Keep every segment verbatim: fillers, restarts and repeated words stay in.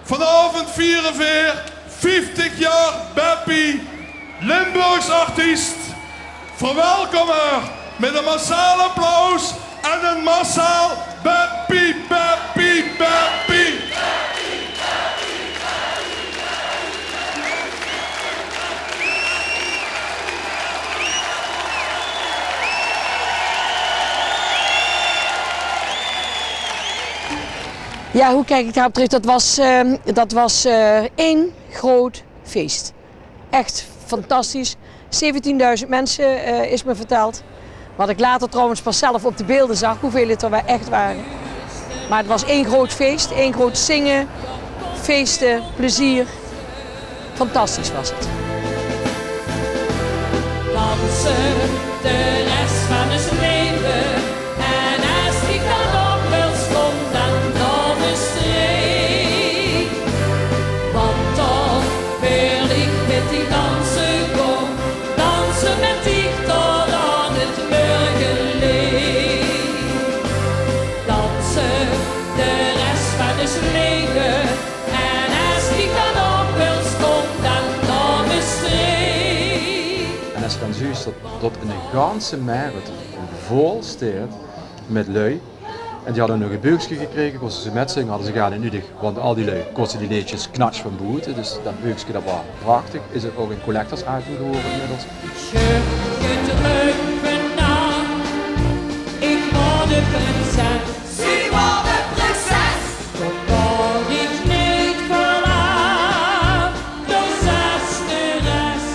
Vanaovend viere veer vieftig jaor Beppie, Limburgs artiest. Verwelkom häör mit ein massaal applaus en ein massaal Beppie, Beppie, Beppie. Ja, hoe kijk ik daarop terug? Dat was, eh, dat was, eh, één groot feest. Echt fantastisch. Zeventienduizend mensen, eh, is me verteld. Wat ik later trouwens pas zelf op de beelden zag, hoeveel het er wa-, echt waren. Maar het was één groot feest, één groot zingen, feesten, plezier. Fantastisch was het. Danse de rest van us leve. En es ich dan nog wils, kom dan nao de streek. Want dan wil ich mit dich danse, kom, danse mit dich tot aan het mörgelicht. Danse de rest van us leve. En es ich dan nog wils, kom dan nao de streek. En es se dan zuus tot, tot eine ganse marathon vol steit mit lui, en die hadde nog ein beukske gekrege, kóste ze mitzinge, hadde ze gaar neet nudig, want al die lui kóste die leedjes knats van boete. Dus dat beukske, dat waor prachtig. Is het ouch ein collectors item gewore inmiddels. Ich waor de prinses. Zie waor de prinses. Dat waor ich neet verlang, de zesde res.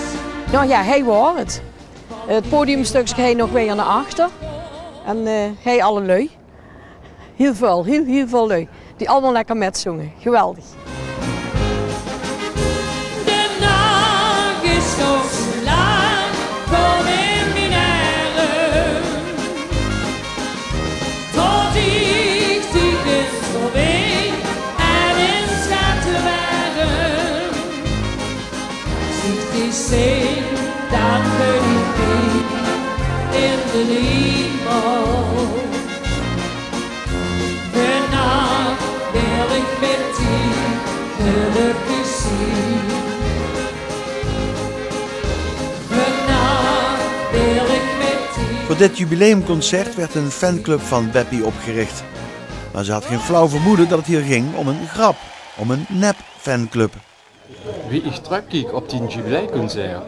Nou ja, hij waor het. Het podiumstukske, hij nog weer naar achter. En, eh, hij alle lui. Hiel väöl, hiel, hiel väöl lui. Die allemaal lekker metzongen. Geweldig. De nach is nog zo lang, kom in mien erm. Tot ich dich in zon en in schatte werm. Zie dich zeen, dan bin ich weer in de hiemel. Vannach wil ich mit dich gelökkig zien. Vannach wil ich mit dich. Voor dit jubileumconcert werd een fanclub van Beppie opgericht. Maar ze had geen flauw vermoeden dat het hier ging om een grap, om een nep-fanclub. Wie ich trökkiek op die jubileumconcert,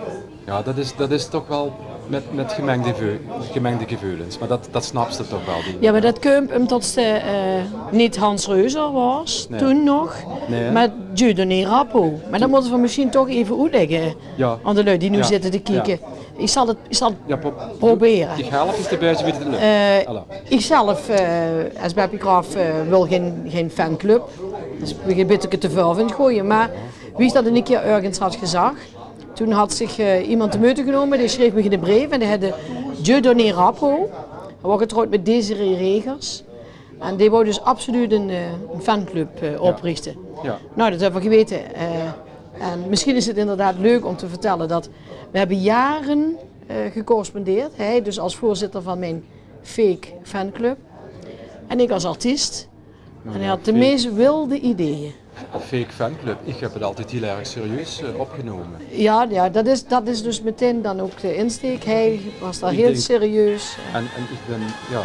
ja, dat is, dat is toch waal mit, mit gemengde geveu-, gemengde geveulens. Maar dat, dat snaps se toch waal, die... Ja, maar dat kump umtot se, eh, neet Hans Reuser waors, toen nog, maar Dieudonné Rappo. Maar dat mótte v'r mesjien toch effe oetlègke aan de lui die noe zitte te kieke. Ich zal het, ich zal het probere. Ich help dich ein bietje mit de... Eh, ich zelf, eh, es Beppie Graaf, eh, wil geen, geen fanclub. Dus ich begin ein bietje te väöl van te gooie. Maar wie ich dat ein kier örges had gezag, toen had zich, eh, iemand de meujte genome, dae sjreef mich eine breef en dae hèt de Dieudonné Rappo. Hae waor getrouwd mit Desiree Regers. En dae wou dus absoluut ein, eh, ein fanclub, eh, oprichte. Ja. Nou, dat höbbe v'r gewete. Eh, en mesjien is het inderdaad leuk om te vertelle dat v'r höbbe jaore, eh, gecorrespondeerd. Hae dus es veurzitter van mien fake fanclub. En ich es artiest. En hae had de meis wilde ideeë. Ein fake fanclub. Ich höb het altied hiel erg serieus, eh, opgenome. Ja, ja, dat is, dat is dus meteen dan ouch de insteek. Hae waor dao hiel serieus. En, en ich bin, ja,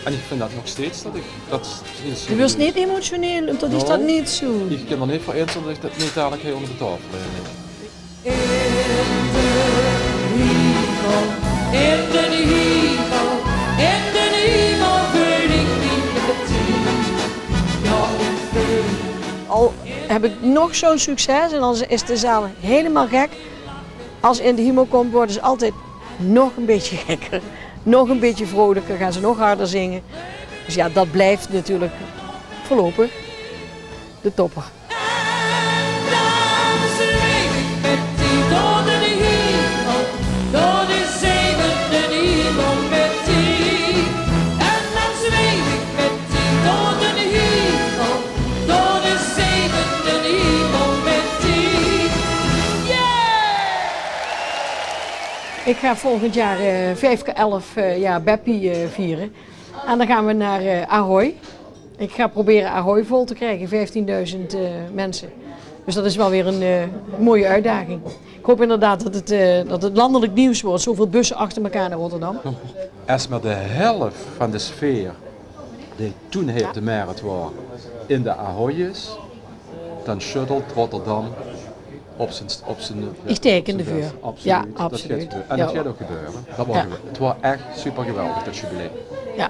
en ich vind dat nog steeds dat ich dat hiel serieus... Doe waers neet emotioneel, umtot ich dat neet zoe... Ich kin d'r neet veur inzeen dat ich dat neet dalik hie ónger de taofel lig. In de hiemel, in de hiemel, in de hiemel veul ich mich thuis. Ja, ich veul... Al höb ich nog zoe'n succes en dan is de zaal hielemaol gek. Es ze in de hiemel kómme, waere ze altied nog ein bietje gekker, nog ein bietje vreuliker, gaon ze nog harder zinge. Dus ja, dat blief natuurlik veurlopig de topper. En dan zweef ich mit dich door de hiemel, door de zevende hiemel mit dich. En dan zweef ich mit dich door de hiemel, door de zevende hiemel mit dich. Yeah! Ik ga volgend jaar, eh, vijf keer elf, eh, jaar Beppie, eh, vieren. En dan gaan we naar, eh, Ahoy. Ik ga proberen Ahoy vol te krijgen, vijftienduizend eh, mensen. Dus dat is wel weer een eh, mooie uitdaging. Ik hoop inderdaad dat het, eh, dat het landelijk nieuws wordt, zoveel bussen achter elkaar naar Rotterdam. Es mer de helf van de sfeer die toen hie op de Merret waor in de Ahoy is, dan sjuddelt Rotterdam op zijn, op zijn, Ich teken op zijn erveur. Best. Absoluut. Ja, Dat absoluut. Gaat gebeuren. En Ja. Dat gaat ook gebeuren. Dat wordt Ja. gebeurd. Het was geweldig, dat jubileum. Ja.